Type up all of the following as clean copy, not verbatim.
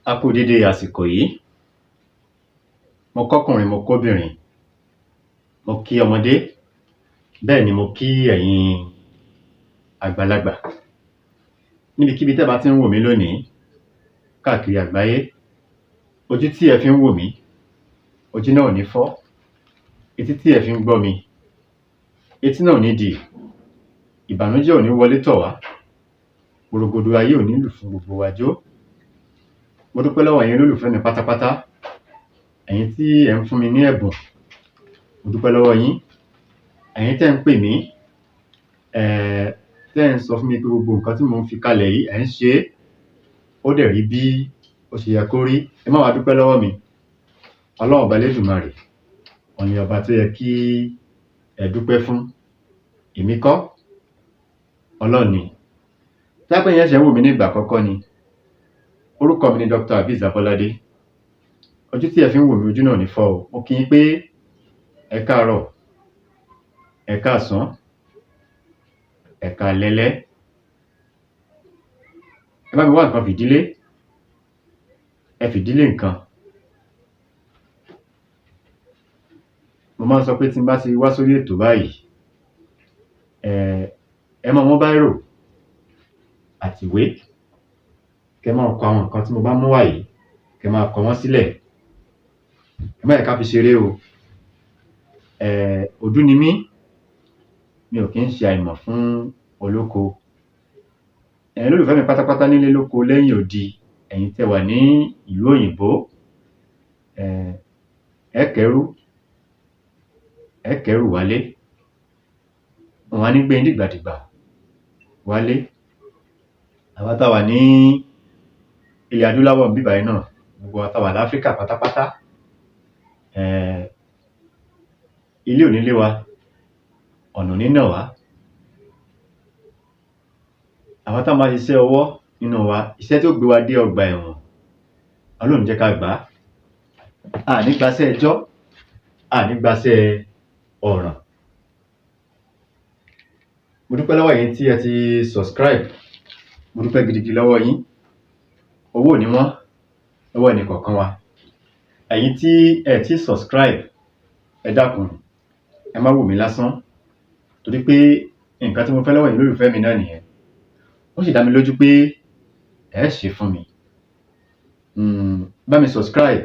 A kú dédé àsìkò yìí. Mo kọ́kùnrin, mo kóbìnrin, mo kí ọmọdé, bẹ́ẹ̀ ni mo kí ẹ̀yin àgbàlagbà. Níbikíbi tẹ́ bá tí ń wò mí lónìí káàkiri àgbáyé, ojú tí ẹ fi ń wò mí, ojú náà ò ní fọ́, etí tí ẹ fi ń gbọ́ mi, etí náà ò ní dì, ìbànújẹ́ ò ní wọlé tọ̀ wá, porogodo ayé ò ní lù fún gbogbo wa jó. Mo dúpẹ́ lọ́wọ́ ẹ̀yin olólùfẹ́ mi pátápátá, ẹ̀yin tí ẹ̀ ń fún mi ní ẹ̀bùn, mo dúpẹ́ lọ́wọ́ yín. Ẹ̀yin tẹ́ ń pè mí, tẹ́ ń sọ fún mi pé gbogbo nǹkan tí mò ń fi kalẹ̀ yìí, ẹ̀ ń ṣe é, ó dẹ̀ rí bí ó ṣe yẹ kó rí. Ẹ má wá dúpẹ́ lọ́wọ́ mi. Ọlọ́run Ọba Elédùmarè, òun ni ọba tó yẹ kí ẹ dúpẹ́ fún. Èmi kọ́, Ọlọ́run ni. Tó bá jẹ́ pé ẹ̀yin ṣẹ̀ṣẹ̀ ń wò mí ní ìgbà àkọ́kọ́ ni, orúkọ mi ni Dr. Azeez Abọ́ládé. Ojú tí ẹ fi ń wò mí, ojú náà ò ní fọ́ o. Mo kí yín pé ẹ káàárọ̀, ẹ káàsán, ẹ káalẹ́. Ẹ bá mi wá nǹkan fìdílé, ẹ fìdílé nǹkan. Mo máa ń sọ pé tí n bá ti wá sórí ètò báyìí, ẹ máa mú báírò àtìwé, kẹ́ máa kọ àwọn nǹkan tí mo bá mú wá yìí, kẹ́ máa kọ wọ́n sílẹ̀. Ẹ má jẹ́ ká fi ṣeré o. Òdú ni mí, mi ò kí ń ṣe àìmọ̀ fún olóko. Ẹ̀yin olólùfẹ́ mi pátápátá nílé lóko lẹ́yìn odi, ẹ̀yin tẹ́ wà ní ìlú òyìnbó, ẹ kẹ́rù, ẹ kẹ́rù wálé. Wọn wá ní gbé yín dìgbàdìgbà wálé. Àwa tá wà ní ilẹ̀ adúláwọ̀ níbí báyìí náà, gbogbo wa tá wà láfríkà pátápátá, ilé ò ní lé wa, ọ̀nà ò ní nà wá. Àwa tá máa ṣiṣẹ́ ọwọ́ nínú wa, iṣẹ́ tí ó gbé wa dé ọgbà ẹ̀wọ̀n, Ọlọ́run ò ní jẹ́ ká gbà á. A ní gbaṣẹ́ ẹjọ́, a ní gbaṣẹ́ ọ̀ràn. Mo dúpẹ́ lọ́wọ́ ẹ̀yin tí ẹ ti subscribe, mo dúpẹ́ gidigidi lọ́wọ́ yín. Owó ò ní wọ́n lọ́wọ́ ẹnìkọ̀ọ̀kan wa. Ẹ̀yin tí ẹ tí subscribe, ẹ dákun, ẹ má wò mí lásán, torí pé nǹkan tí mo fẹ́ lọ́wọ́ ẹ̀yin olólùfẹ́ mi náà nìyẹn. Ó sì dá mi lójú pé ẹ ṣe fún mi. Bá mi subscribe,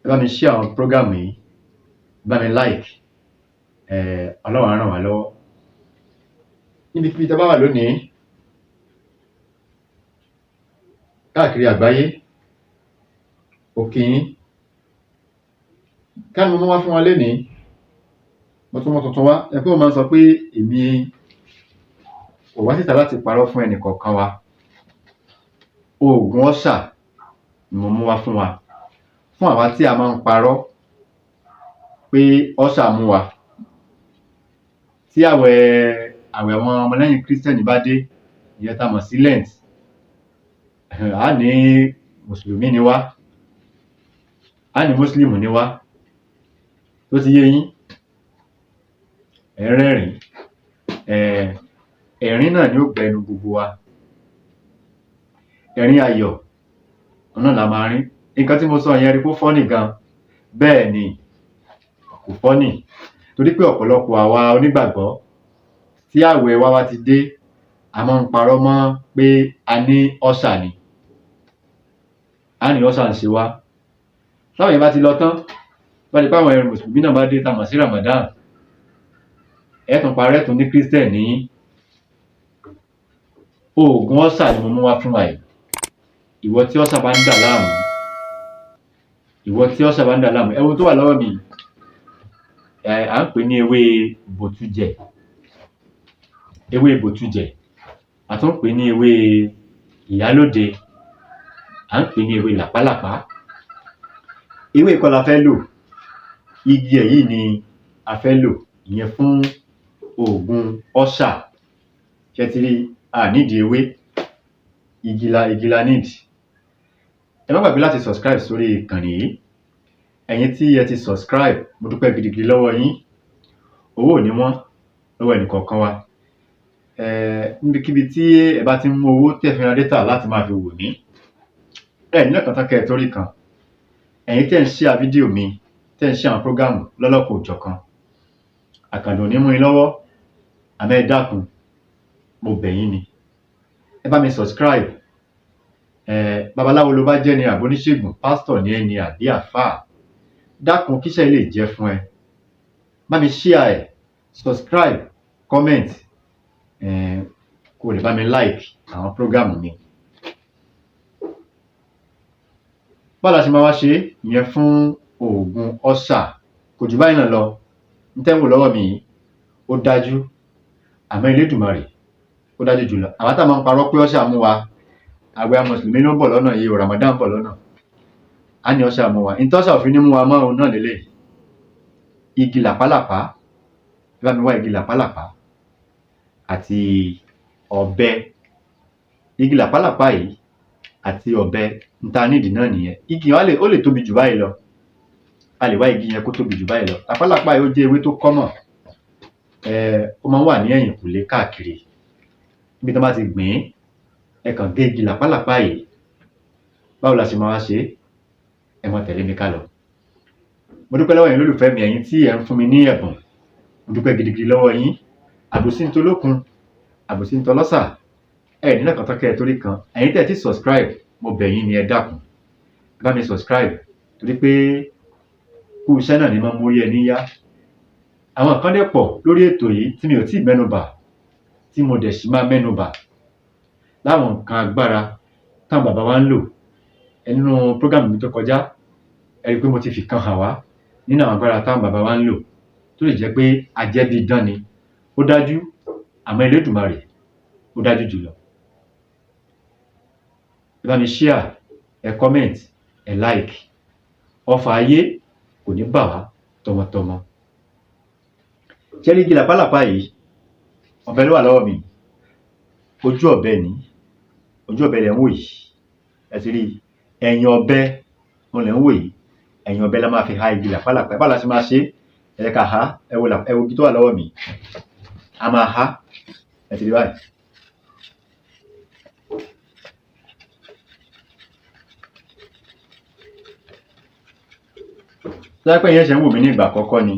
ẹ bá mi share àwọn program yìí, bá mi like, Ọlọ́run á ràn wá lọ́wọ́. Níbikíbi tẹ́ bá wà lónìí, káàkiri àgbáyé, mo kí yín. Ká ní mo mú wá fún wa lénìí, mo tún mú tuntun wá. Ẹ pé mo máa ń sọ pé èmi kò wá síta láti parọ́ fún ẹnì kọ̀ọ̀kan wa. Oògùn ọ́sà ni mo mú wá fún wa. Fún àwa tí a máa ń parọ́ pé ọ́sà mú wa. Tí àwẹ̀ àwọn ọmọlẹ́yìn Kírísítẹ́nì bá dé, ìyẹn tá mọ̀ sí Lent, á ní Mùsùlùmí ni wá, á ní Mùsùlùmí ni wá. Tó ti yé yín, ẹ̀ ń rẹ́rìn-ín, ẹ̀rín náà ni ó gba ẹnu gbogbo wa. Ẹ̀rín ayọ̀, òun náà la máa rín. Nǹkan tí mo sọ yẹn, ẹ rí pé ó funny gan. Bẹ́ẹ̀ ni, kò funny, torí pé ọ̀pọ̀lọpọ̀ àwa onígbàgbọ́, tí àwẹ̀ wa bá ti dé, a máa ń parọ́ mọ́ pé a ní ọ́sà ni. Á ní ọ́sà ń ṣe wá. Táwọn yẹn bá ti lọ tán, bá di pé àwọn Mùsùlùmí náà bá dé tá mọ̀ sí Ramadan, ẹ tún parọ́, ẹ tún ní Christian ní yín. Oògùn ọ́sà ni mo mú wá fún wa yìí. Ìwọ tí ọ́sà bá ń dà láàmú, ìwọ tí ọ́sà bá ń dà láàmú, ẹ wo ohun tó wà lọ́wọ́ mi yìí, à ń pè ní ewé bòtujẹ̀. Ewé bòtujẹ̀, a tún ń pè ní ewé ìyálóde, à ń pè ní ewé làpálàpá. Ewé yìí kọ́ la fẹ́ lò, igi ẹ̀ yìí ni a fẹ́ lò, ìyẹn fún oògùn ọ́sà. Ṣé ẹ ti rí? A nídìí ewé, igi la need. Ẹ má gbàgbé láti subscribe sórí ìkànnì yìí. Ẹ̀yin tí ẹ ti subscribe, mo dúpẹ́ gidigidi lọ́wọ́ yín. Owó ò ní wọ́n lọ́wọ́ ẹnìkọ̀ọ̀kan wa. Níbikíbi tí ẹ bá ti ń mú owó tẹ́ fi ra data láti máa fi wò mí, Ẹ ní lẹ́ẹ̀kan tán kẹ́ ẹ tó rí kan. Ẹ̀yin tẹ́ ń share fídíò mi, tẹ́ ń share àwọn prógámù lọ́lọ́kan òjọ̀kan, àkàndùn ò ní mú yín lọ́wọ́. Àmọ́ ẹ dákun, mo bẹ̀ yín ni, ẹ bá mi subscribe. Ẹ babaláwo ló bá jẹ́ ni, àbí oníṣègùn, pásítọ̀ ní ẹ ni, àbí àfáà, dákun, kíṣẹ́ lè jẹ́ fún ẹ, bá mi share ẹ, subscribe, comment, ẹ kó o lè bá mi like àwọn prógámù mi. Báwo la ṣe máa wá ṣe é ìyẹn fún oògùn ulcer? Kò jù báyìí náà lọ. N tẹ́ ń wò lọ́wọ́ mi yìí, ó dájú, àmọ́ Elédùmarè ó dájú jùlọ. Àwọn tá a máa ń parọ́ pé ulcer mú wa, àwẹ̀ mùsùlùmí ló ń bọ̀ lọ́nà yìí o, Ramadan ń bọ̀ lọ́nà, á ní ulcer mú wa. Ìtọ́sà òfin ní mú wa mọ́ òun náà lélẹ̀. Igi làpálàpá, ẹ bá mi wá igi làpálàpá àti ọ̀bẹ. Igi làpálàpá yìí àti ọ̀bẹ n ta nídìí náà nìyẹn. Igi yẹn ó lè tóbi jù báyìí lọ, a lè wá igi yẹn kó tóbi jù báyìí lọ. Làpálàpá yìí, ó jẹ́ ewé tó common, ó máa ń wà ní ẹ̀yìnkùlé káàkiri níbi tí wọ́n bá ti gbìn ín. Ẹ kàn gé igi làpálàpá yìí. Báwo la ṣe máa wá ṣe é? Ẹ máa tẹ̀lé mi ká lọ. Mo dúpẹ́ lọ́wọ́ ẹ̀yin olólùfẹ́ mi, ẹ̀yin tí ẹ̀ ń fún mi ní ẹ̀bùn, mo dúpẹ́ gidigidi lọ́wọ́ yín. Àbòsí ń tolókun, àbòsí ń tọlọ́sà. Ẹ ní lẹ́ẹ̀kan tán kẹ́ ẹ torí kan. Ẹ̀yin tẹ́ ẹ ti subscribe, mo bẹ̀ yín ni, ẹ dákun, ẹ bá mi subscribe, torí pé kú iṣẹ́ náà ni máa ń mórí ẹni yá. Àwọn kan dẹ̀ pọ̀ lórí ètò yìí tí mi ò tíì mẹ́nubà, tí mo dẹ̀ sì máa mẹ́nubà, láwọn nǹkan agbára táwọn bàbá wa ń lò. Nínú program mi tó kọjá, ẹ rí i pé mo ti fi kan hàn wá nínú àwọn agbára táwọn bàbá wa ń lò, tó lè jẹ́ pé ajẹ́bí idán ni. Ó dájú, àmọ́ Elédùmarè ó dájú jùlọ. Ẹ bá mi share, ẹ comment, ẹ like. Ọfà ayé kò ní bà wá tọmọtọmọ. Ṣé rí igi làpálàpá yìí, ọ̀bẹ ló wà lọ́wọ́ mi. Ojú ọ̀bẹ ní, ojú ọ̀bẹ lẹ̀ ń wò yìí. Ẹ ti rí ẹ̀yìn ọ̀bẹ òun lẹ̀ ń wò yìí. Ẹ̀yìn ọ̀bẹ la máa fi ha igi làpálàpá. Báwo la ṣe máa ṣe é? Ẹ ká ha. Ẹ wo, ẹ wo igi tó wà lọ́wọ́ mi, a máa ha. Ẹ ti rí báyìí. Láìpẹ́ yẹn ṣe ń wò mí ní ìgbà àkọ́kọ́ ni,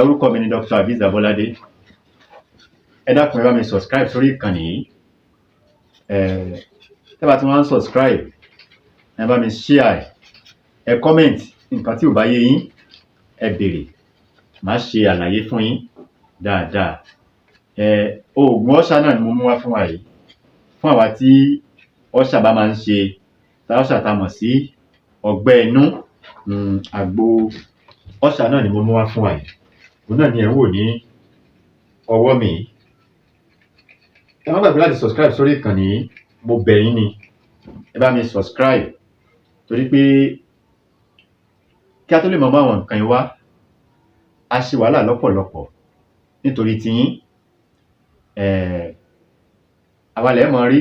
orúkọ mi ni Dr. Aviz Abolade. Ẹ dákun, ẹ bá mi subscribe sórí ìkànnì yìí. Ẹ tẹ́ bá ti wọ́n subscribe, ẹ bá mi share, ẹ comment. Nǹkan tí ò bá yé yín, ẹ béèrè, màá ṣe àlàyé fún yín dáadáa. Ẹ oògùn ulcer náà ni mo mú wá fún wa yìí, fún àwa tí ulcer bá máa ń ṣe, tá ulcer tá a mọ̀ sí ọgbẹ́ inú. Àgbo ulcer náà ni mo mú wá fún wa yìí, òun náà ni ẹ̀ ń wò ní ọwọ́ mi yìí. Ẹ má gbàgbé láti subscribe sórí ìkànnì yìí. Mo bẹ̀ yín ni, ẹ bá mi subscribe, torí pé kí a tó lè mọ àwọn nǹkan yìí wá, a ṣe wàhálà lọ́pọ̀lọpọ̀ nítorí tiyín. Àwa lẹ̀ mọ̀ rí,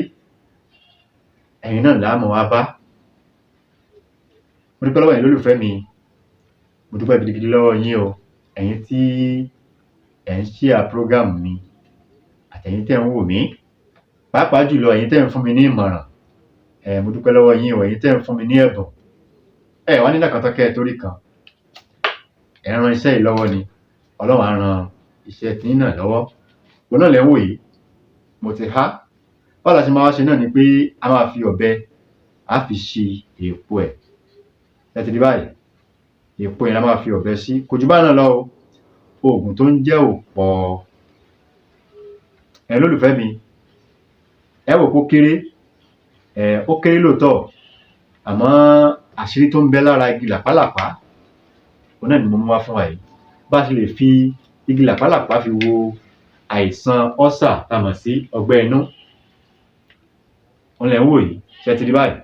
ẹ̀yin náà là á mọ̀ wá bá. Mo dúpẹ́ lọ́wọ́ ẹ̀yin olólùfẹ́ mi, mo dúpẹ́ gidigidi lọ́wọ́ yín o, ẹ̀yin tí ẹ̀ ń share program mi, àtẹ̀yin tẹ́ ń wò mí, pàápàá jùlọ ẹ̀yin tẹ́ ń fún mi ní ìmọ̀ràn. Mo dúpẹ́ lọ́wọ́ yín o, ẹ̀yin tẹ́ ń fún mi ní ẹ̀bùn. Ẹ wá nílẹ̀ kan tó kẹ́ ẹ torí kan, ẹ̀ ń ran iṣẹ́ yìí lọ́wọ́ ni. Ọlọ́run á ran iṣẹ́ tí náà lọ́wọ́. Òun náà lẹ́ ń wò yìí, mo ti há. Báwo la ṣe máa wá ṣe náà ni pé a máa fi ọ̀bẹ, á fi ṣi èèpo ẹ̀. Ẹ ti rí báyìí, èèpo yẹn la máa fi ọ̀bẹ sí. Kò jù báyìí náà lọ o. Oògùn tó ń jẹ́ òpọ̀ ẹ lólùfẹ́ mi, ẹ wò kó kéré, ẹ ó kéré lóòótọ́, àmọ́ àṣírí tó ń bẹ lára igi làpálàpá, òun náà ni mo mú wá fún wa yìí. Bá a ṣe lè fi igi làpálàpá fi wo àìsàn ulcer tá a mọ̀ sí ọgbẹ́ inú, òun lẹ̀ ń wò yìí. Ṣé ẹ ti rí báyìí?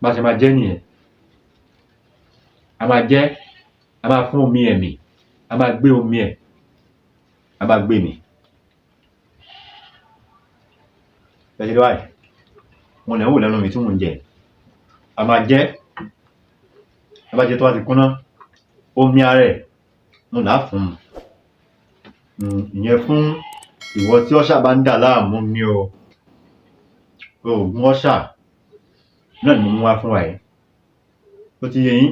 Bá a ṣe máa jẹ́ nìyẹn. A máa jẹ́, a máa fún omi ẹ̀mí, a máa gbé omi ẹ̀, a máa gbé mì. Ṣé ẹ ti rí báyìí? Òun lẹ̀ ń wò lẹ́nu mi tí mò ń jẹ. A máa jẹ́, a bá jẹ tó bá ti kúnná, omi ara ẹ̀ òun là á fún un. Ìyẹn fún ìwọ tí ulcer bá ń dà láàmú ni o. Oògùn ulcer náà ni mo mú wá fún wa yìí. Ó ti yé yín.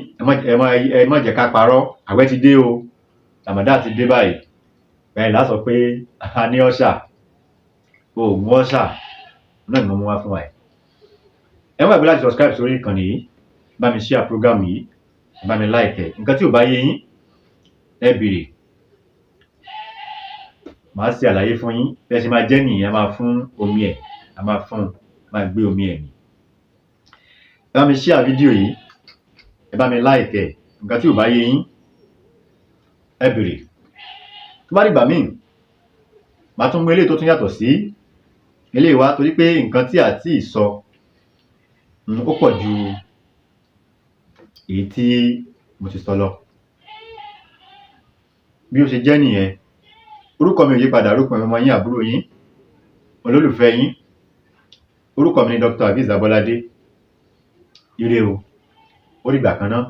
Ẹ má jẹ́ ká parọ́, àwẹ̀ ti dé o, Ramadan ti dé báyìí. Bẹ́ẹ̀ lá sọ pé a ní ulcer. Oògùn ulcer náà ni mo mú wá fún wa yìí. Ẹ má gbàgbé láti subscribe sórí ìkànnì yìí, bá mi share program yìí, bá mi like ẹ̀. Nǹkan tí ò bá yé yín, ẹ béèrè, màá ṣe àlàyé fún yín. Bí ẹ ṣe máa jẹ́ nìyẹn. A máa fún omi ẹ̀, a máa fún un, máa gbé omi ẹ̀ mì. Ẹ bá mi share fídíò yìí, ẹ bá mi like ẹ̀. Nǹkan tí ò bá yé yín, ẹ béèrè. Tó bá dìgbà míì, màá tún mú eléyìí tó tún yàtọ̀ sí eléyìí wá, torí pé nǹkan tí a tíì sọ ó pọ̀ ju èyí tí mo ti sọ lọ. Bí ó ṣe jẹ́ nìyẹn. Orúkọ mi ò yí padà. Orúkọ mi, ọmọ yín, àbúrò yín, olólùfẹ́ yín, orúkọ mi ni Dr. Azeez Abolade. Ire o, ó dìgbà kan náà.